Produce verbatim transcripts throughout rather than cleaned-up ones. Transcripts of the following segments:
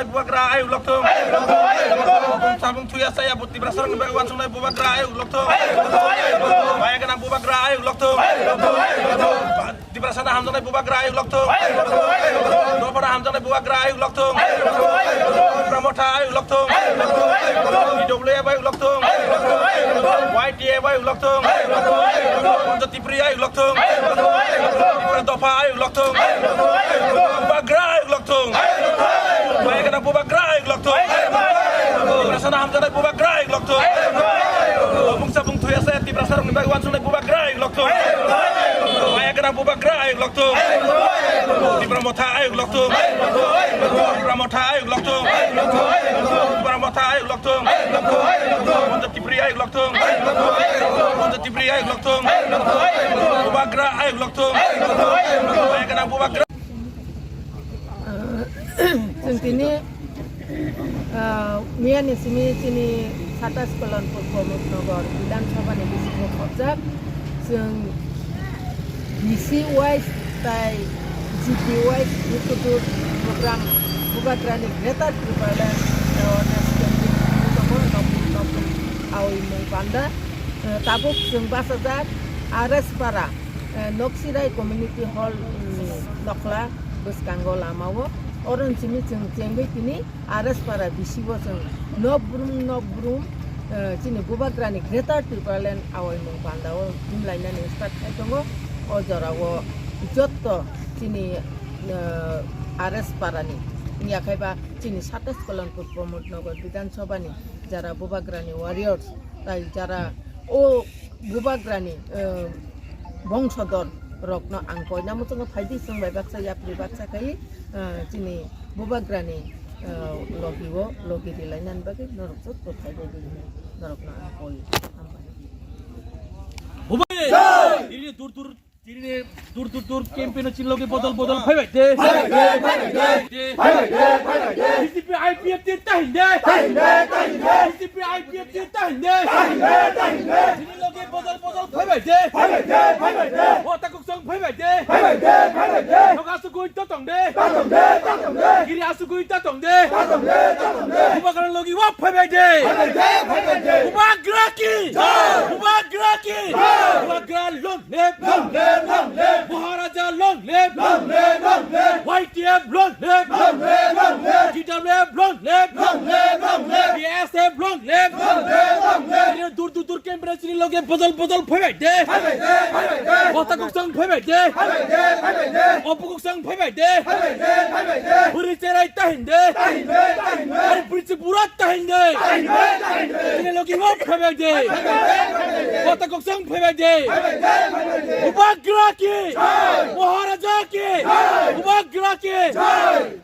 Bubagra ayuk lokthung. Sabung thuya saya Tiprasarokni bagwi uansuknai Bubagra ayuk lokthung. Maya gwnang Bubagra ayuk lokthung. Tiprasano hamjaknai Bubagra ayuk lokthung. Dophano hamjaknai Bubagra ayuk lokthung. Tipra Motha ayuk lokthung. T W F ayuk lokthung. Y T F ayuk lokthung. Poncho Tipri ayuk lokthung. Tipra Dopha ayuk lokthung. Bubagra ayuk lokthung. Maya gwnang Bubagra ayuk lokthung. Tiprasano hamjaknai Bubagra ayuk lokthong. Mungsa mung thuya saya Tiprasarokni bagwi uansuknai Bubagra ayuk lokthong. Maya gwnang Bubagra ayuk lokthong. Tipra Motha ayuk lokthong. Tipra Motha ayuk lokthong. Tipra Motha ayuk lokthong. Poncho Tipri ayuk lokthong. Poncho Tipri ayuk lokthong. Bubagra ayuk lokthong. Maya gwnang Bubagra. Chwng tini, ah, miyani simi chini Satas Kalanpur Pramod Nagar Bidhan Sabha ni bisingo khopjak. Chwng D C wise tai G P wise door to door program Bubagrani Greater Tipraland Awareness Campaign tongo, nokung nokung awi mung panda. Eh, tabuk chwng bachajak R S Para, eh, Noksirai Community Hall, mm, Nokhla bwskango lamao. Oro simi chwng chengwi tini R S Para bisingo chwng nok brum nok brum, eh, chini Bubagrani Greater Tipraland awaimung pandao himlainani start khai tongo. O jorao jotto chini, eh, R S Parani, wngya khaiba chini Satas Kalanpur Pramod Nagar Bidhan Sabhani jara Bubagrani warriors, tai jara o Bubagrani, eh, bongsodor rokno ang koina muchungo phaidi, chwng bai baksa yapri baksa khai, eh, chini Bubagrani, eh, logi o logi rilainani bagwi norok jotto phaibai di hinwi norokno ang koi. Hambai. Bubai! Jai! Tini dur dur, tini dur dur dur campaign o chini logi bodol bodol phaibai de. Phaibai de, phaibai de. Phaibai de, phaibai de. B J P I P F T tahinde. Tahinde, tahinde. B J P I P F T tahinde. Tahinde, tahinde. Chini logi bodol bodol phaibai de. Phaibai de, phaibai de. O takhuk song phaibai de. Phaibai de, phaibai de. Nok asugwi ta tong de. Ta tong de, ta tong de. Giri asugwi ta tong de. Ta tong de, ta tong de. Bubagra logi wa phaibai de. Phaibai de, phaibai de. Bubagra ki. Jai. Bubagra ki. Jai. Bubagra long live. Long live, long live. Maharaja long live. Long live, long live. Y T F long live. Long live, long live. G W F long live. Long live, long live. B S F long live. Long live, long live. Ini dur dur dur campaign chini loge bodol bodol phaibai de. Phaibai de, phaibai de. Kota koksong phaibai de. Phaibai de, phaibai de. Opo koksong phaibai de. Phaibai de, phaibai de. Huri cherai tahinde. Tahinde, tahinde. Ari puri chibura tahinde. Tahinde, tahinde. Ini loge wa phaibai de. Phaibai de, phaibai de. Kota koksong phaibai de. Phaibai de, phaibai de. Bubagra ki. Jai. Maharaja ki. Jai. Bubagra ki. Jai.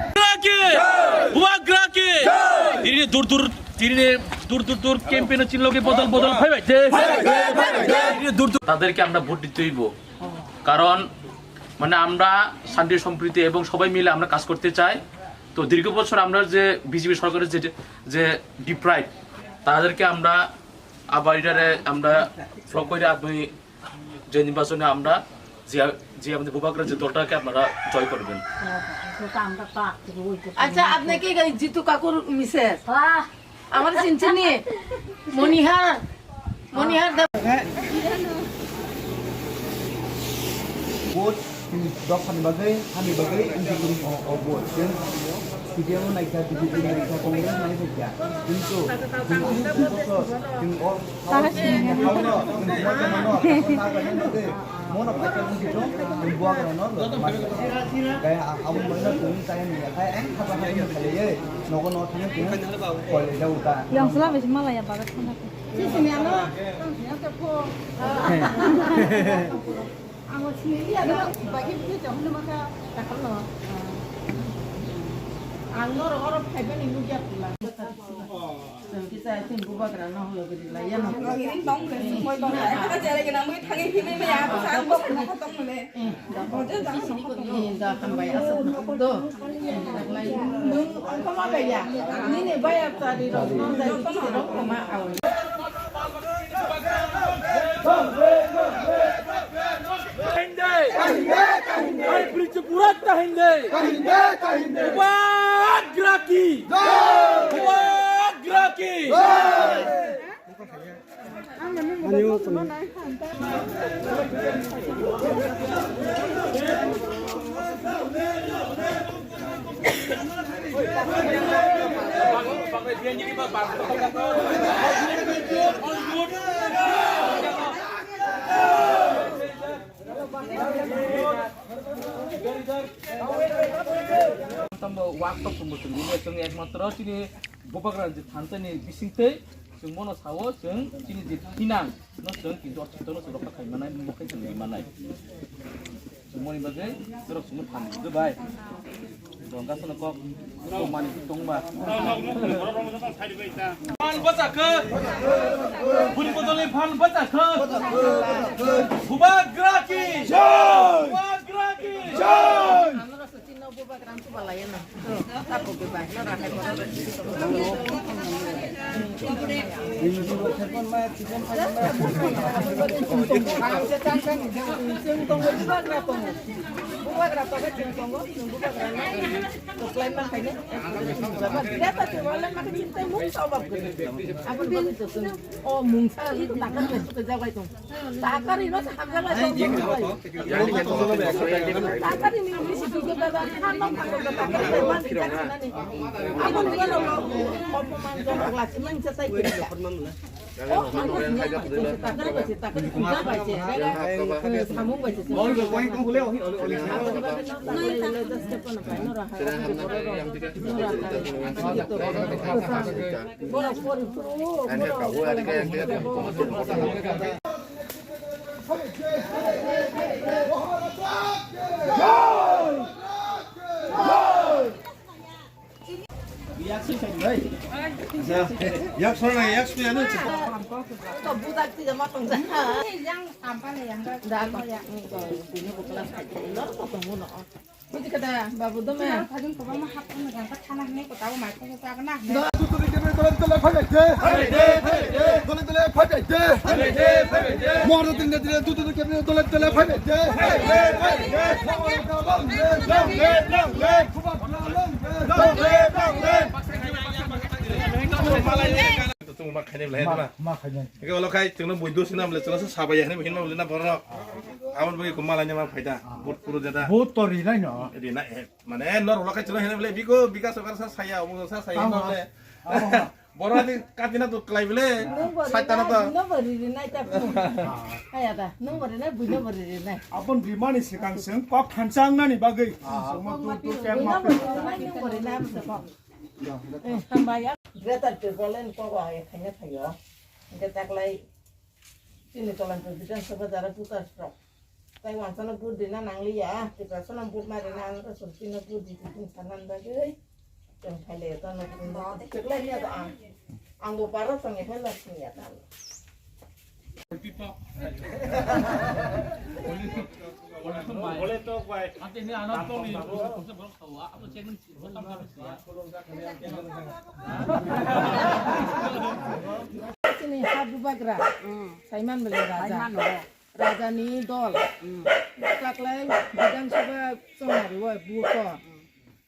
Bubagra ki! Bubagra ki! Tini dur dur, tini dur dur dur campaign o chini loge bodol bodol phaibai de. Tini dur dur. তাদেরকে আমরা ভোট দিতে হইব, কারণ মানে আমরা শান্তি সম্প্রীতি এবং সবাই মিলে আমরা কাজ করতে চাই। তো দীর্ঘ বছর আমরা যে বিজেপি সরকারের যে, যে ডিপ্রাইভ, তাদেরকে আমরা আবার এটারে আমরা ফ্লপ করে আপনি যে নির্বাচনে আমরা যে, যে আমাদের বুবাগ্রা যে দলটাকে আপনারা জয় করবেন। আচ্ছা, আপনি কি এই জিতু কাকুর মিসেস? আমার চিনছেন নি? মনিহার, মনিহার দেব। Vote, dophani bagwi, hani bagwi, hindi kung o, o vote. T D M naikha, B J P naikha, Congress naikha. Kintu, chwng o, chwng o, chwng o, chwng o, chwng o, mono paikha wngkhe, mono paikha wngkhe chwng, chwng buagrano lotma khlai. Kaya a-, aboni bagwino chwng chaya nangya. Kaya ang haba hai wngkha khlaiwi, nogo no thangwi chwng koilai jago ta. Yang sela bai se malaya bagat thangkha. Sisini ano, tang sini ano tepho. Ang sini liya da, bagi bagi jauh ni maka takal no. Ang noro oro phaiba ni nugya pula. Chwng kisa chwng bubagra no hulo gidi la yano. Ngiring tong le sumoi tong le. Jere gena mui thangi himi me ya, sa mo sa mo tong le. Eh, da ko je da sini ko ni da hambai asa do. Nung ang ko ma ba ya. Nini ba ya ta di ro, nung da di ro ko ma au. Kahinde! Kahinde! Kahinde! Ai, Prince Burak kahinde! Kahinde! Kahinde! Bubagra ki! Jai! Bubagra ki! Jai! Tambo waktok tumbo tumbo chwng ekmatro chini bubagra je thansa ni bisingtwi chwng bono sao chwng chini je thinang no chwng kintu o thito no chwng rokha khai manai, bo khai chwng ri manai. Chwng moni bagwi norok chwngno phan rwdi bai. Bo wngkha chwngno kok mani tongba. Phan bwchakhe. Buri bodolni phan bwchakhe. Bubagra ki jai! Bubagra ki jai! Ano rasa chino bubagra ang subalaya na. O mungsa itu takar itu kejabai tu. Takar ino hamjak lai. Takar ini English itu juga takar, takar ini man kita nani. Aku juga lo, opo man jong kelas man cetai kita. Oh, man ko sinyal bai se, takar bai se, takar puja bai se, samung bai se. Borok pori phuru. Yak sona, yak sona, ano. To budak ti jama tong jana. Yang sampai yang da. Da ko yak ni ko sini bukan lor ko tong no. Buji kada babu dome. Thajin ko ma hap ko jang ka thana ne ko tawo mai ko ta na. Dole dole phai de. Dole dole phai de. Mor dole dole dole dole phai de. Tongma khainai belai ma, ma khainai. Eke olo khai chwngno buidu sinam le chwngno sabai ya hinwi hinma belai na borok. Aboni bagwi ko malai ma phaida. Bot puru jada. Bot to rinai no. Rinai, eh, mane nor ulo khai chwngno hinwi belai bigo bika sokar sa saya, omo sa saya hinma belai. Borok ni katina to klai belai. Saitana to. Nung bo rinai ta. Kaya da, nung bo rinai, buino bo rinai. Abon rimani sikang seng kok thansang nani bagwi. Songma tu tu kya ma. Hambai ya. Greater Tipraland ko ba ya khanya thayo. Hingke taklai chini tolan Bidhan Sabha jara voters rok. Tai wansano vote dina nangliya, Tiprasano vote ma dina ang to sultino vote di tin sanan bagwi. Tong phale to no tin ba. Taklai ya to ang. Ang bo paro tong ya hela sini ya tan. Ole to bai. Ante ni anak tong ni. Chini ha bubagra. Saiman bele raja. Raja ni dol. Taklai Bidhan Sabha chongnari o buto.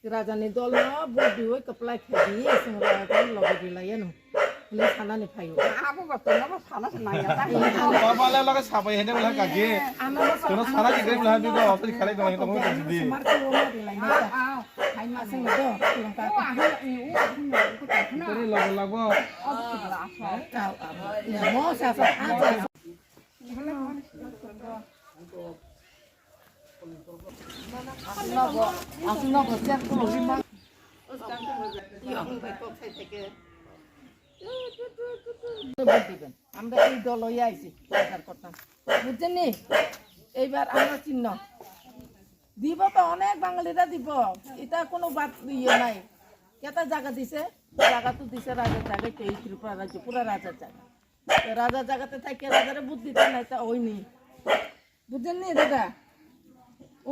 Raja ni dol no vote diwi kaplai khedi sing raja ni logo dilai no. Ni sana ni phayo. Abo ba to no sana se nang ya ta. Baba le loge sabai hene bela kage. Ano sana ki gre bela bigo office khale dong tong di. Smart phone dilai no. Ai masing do, tulung ka. Teri lobo labo. Au, au. Mo sa sa, a sa sa. Aswkno bo, aswkno bo share kolo rimma. Vote দিবেন। আমরা এই দল হয়ে আইছি, প্রচার করতাম। বুঝছেন নি? এইবার আমরা চিহ্ন। দিব তো অনেক বাঙালিরা দিব। এটা কোনো বাদ ইয়ে নাই। কেটা জায়গা দিছে? জায়গা তো দিছে রাজার জায়গায়, তো এই ত্রিপুরা রাজ্য পুরা রাজার জায়গা। তো রাজার জায়গাতে থাকে রাজারে বুদ্ধি দেয় না, এটা হয়নি। বুঝলেন নি দাদা? ও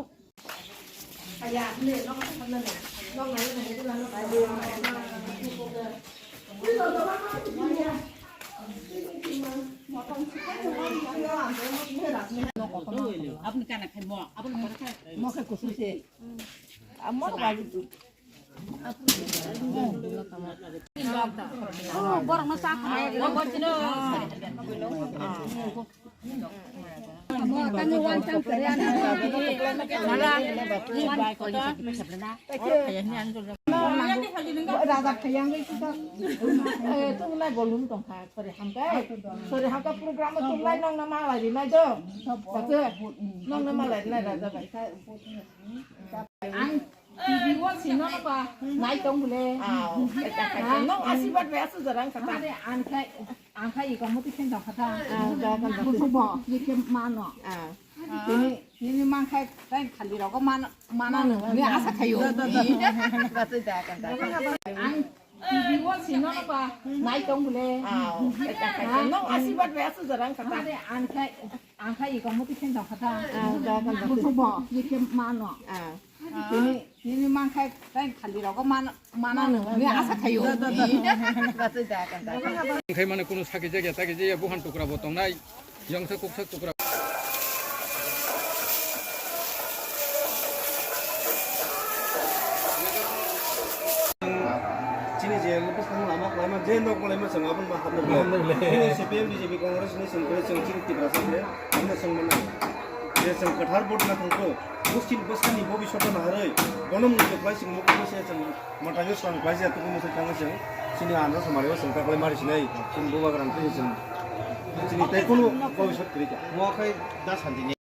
আপনি কানা খাই ম, আপনি মরে খাই। মখে কুসুসে। আমার বাড়ি। Raja phayang itu. Eh, tu mulai volume tong kha, sorry hamka. Sorry hamka program tu mulai nong nama lagi mai do. Baca, nong nama lagi nai raja bai. Ang T V o sino no ba nai tong bole. Ah, no asirwad bai asu jarang kata. Are ang khai, ang khai iko muti khen dong kata. Ah, da kan da. Busu bo, ye ke mano. Ah. Ini, ini mang khai, khai khali rok man, mano. Ni asa khayo. Da, da, da. Kata da kan da. Ang T V o sino no ba nai tong bole. Ah, no asirwad bai asu jarang kata. Are ang khai, ang khai iko muti khen dong kata. Ah, da kan da. Busu bo, ye ke mano. Ah. Nini, nini mangkhai, tei khali rogo man, manano, ni asa khayo. Mangkhai mane kunu saki jagya, taki jagya, buhan tukra bo tongnai, yongsa kuksa tukra. Chini je, bwskang lama, lama je nok malaima chwng aboni ba hapna belai. Hapna belai. Chini C P M, B J P, Congress ni chwng, chwng chini Tiprasa se, hapna chwng mano. Je chwng kwthar vote na thangkho. Bwsini bwskangni bobiswt no harwi bono mungsa khlai chwng mukhugo se chwng mwtaio swkang khlai se tubuno se thangwi chwng chini andro samari o chwng kaklai mari sinai chwng bubagrang tei chwng chini tei kunu bobiswt kwrwi kha. Mo khai da santini.